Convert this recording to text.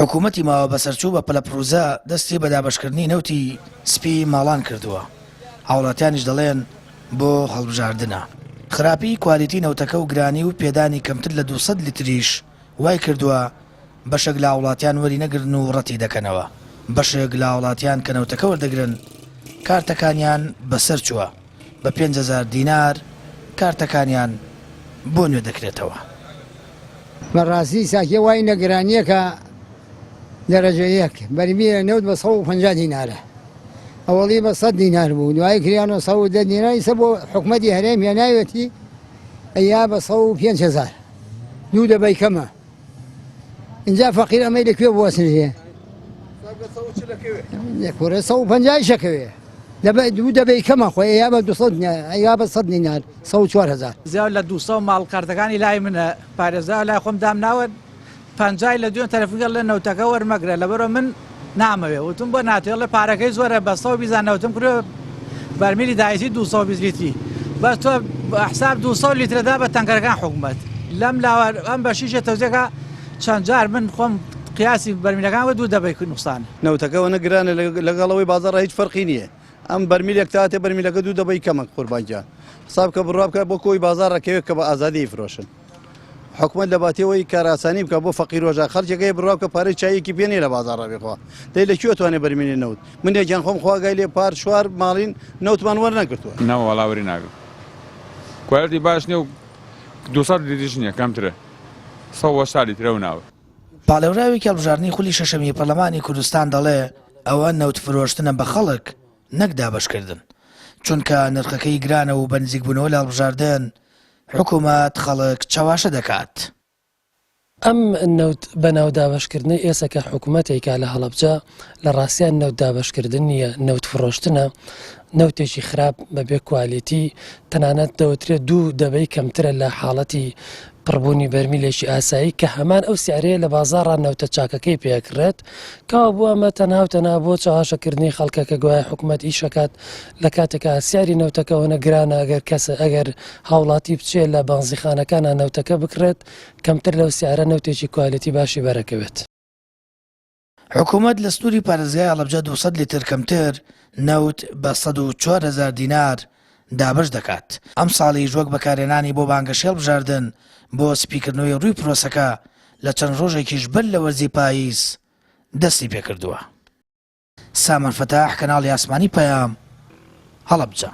حکوومەتی ماوە بەسەرچوو بە پەلەپڕوزە دەستی بە دابەشکردنی نەوتی سپی ماڵان کردووە، هاوڵاتیانیش دەڵێن بۆ هەڵبژاردنە. خراپیی کوالیتی نەوتەکە و گرانی و پێدانی کەمتر لە 200 لیتریش وای کردووە بەشێک لە هاوڵاتیان وەری نەگرن و ڕەتی دەکەنەوە، بەشێک لە هاوڵاتیان کە نەوتەکە وەردەگرن کارتەکانیان بەسەر چووە، بە 5000 دینار کارتەکانیان بۆ نوێ دەکرێتەوە. بەڕاستی ساکیە وای نە گرانیەکە دەرەجە یەک بەرمیلە نەوت بە 150 دینارە ئەوەڵی بە 100 دینار بوو دوایی کریانەوە 110 دینار ئیسە بۆ حکومەتی هەرێم هێناوێتی ئەیا بە 105 هەزار دوو دەبەی کەمە اینجا فەقیر ئەمەی لە کوێ بوەسنرێ کورە 150 شەکەوێ دەبێ دوو دەبەی کەمە خۆی ئەیا بە 200 ئەیا بە 100 دینار 104 هەزار. زیاد لە 200 ماڵ کارتەکانی لای منە پارێزگا لای خۆم دامناوە پەنجای لە دوێن تەلەفونگە ڵێ نەوتەکە وەرمەگرە لەبەرئەوە من نامەوێ وتم بۆ ناتوێ ڵێ پارەکەی زۆرە بە 120 نەوتم کردوە بەرمیلی دایسی 220 لیتری بەس تۆ حساب 200 لیترەدا بە تەنکەرەکان حکومەت لەم لاوە ئەم بەشیشە تەوزیەکە چەند جار من خۆم قیاسی بەرمیلەکان وە دوو دەبەی نوقسان. نەوتەکە ئەوەنە گرانە لەگەڵ ئەوەی بازاڕە هیچ فەرقی نییە ئەم بەرمیلێک تاتێ بەرمیلەکە دوو دەبەی کەمە قوربان گیان حساب کە بڕوا بکە بۆ کۆی بازاڕەکەوێ کە بە ئازادی ئیفرۆشن حکومەت لە باتی ئەوەی کارئاسانی بکە بۆ فەقیر وەژا خەڵکێک هەیە بڕوا بکە پارەی چایەکی پێ نییە لە بازاڕا بخوا دەی لە کوێ توانێ بەرمیلێ نەوت من یەکیان خۆم خوا گای لێ پار چوار ماڵین نەوتمان وەرنەگرتووە. نەوەڵا وەری ناگرم کوالێتی باش نیە و 200 لیتریش نیە کەمترە 180 لیترە و ناوە. پاڵێوراوێکی هەڵبژاردنی خولی شەشەمی پەرلەمانی کوردستان دەڵێ ئەوە نەوت فرۆشتنە بە خەڵک نەک دابەشکردن، چونکە نرخەکەی گرانە و بە نزیکبوونەوە لە هەڵبژاردن حکومەت خەڵک چەواشە دەکات. ئەم نەوت بەناو دابەشکردنەی ئێسە کە حکومەت ئەیکا لە هەڵەبجە لە ڕاستیا نەوت دابەشکردن نییە نەوت فڕۆشتنە نەوتێکی خراپ بە بێ کوالیتی تەنانەت دەوترێت دوو دەبەی کەمترە لە حاڵەتی پڕبوونی بەرمیلێکی ئاسایی کە هەمان ئەو سعرەیە لە بازاڕا نەوتە چاکەکەی پێکڕێت کەوابوو ئەمە تەنها و تەنها بۆ چەواشەکردنی خەڵکە کە گوایە حکومەت ئیشەکات لە کاتێکا سعری نەوتەکە ئەوەنە گرانە ئەگەر کەس ئەگەر هاوڵاتی بچێ لە بەنزیخانەکانا نەوتەکە بکڕێت کەمتر لەو سعرە نەوتێکی کوالێتی باشی بەرەکەوێت. حکومەت لە سنووری پارێزگای هەڵەبجە 200 لیتر کەمتر نەوت بە 104 هەزار دینار دابەش دەکات، ئەمساڵیش وەک بەکارهێنانی بۆ بانگەشەی هەڵبژاردن بۆ سپیکردنەوەی ڕووی پرۆسەکە لە چەند ڕۆژێکیش بەر لە وەرزی پاییز دەستی پێکردووە. سامان فەتاح، کەناڵی ئاسمانی پەیام، هەڵەبجە.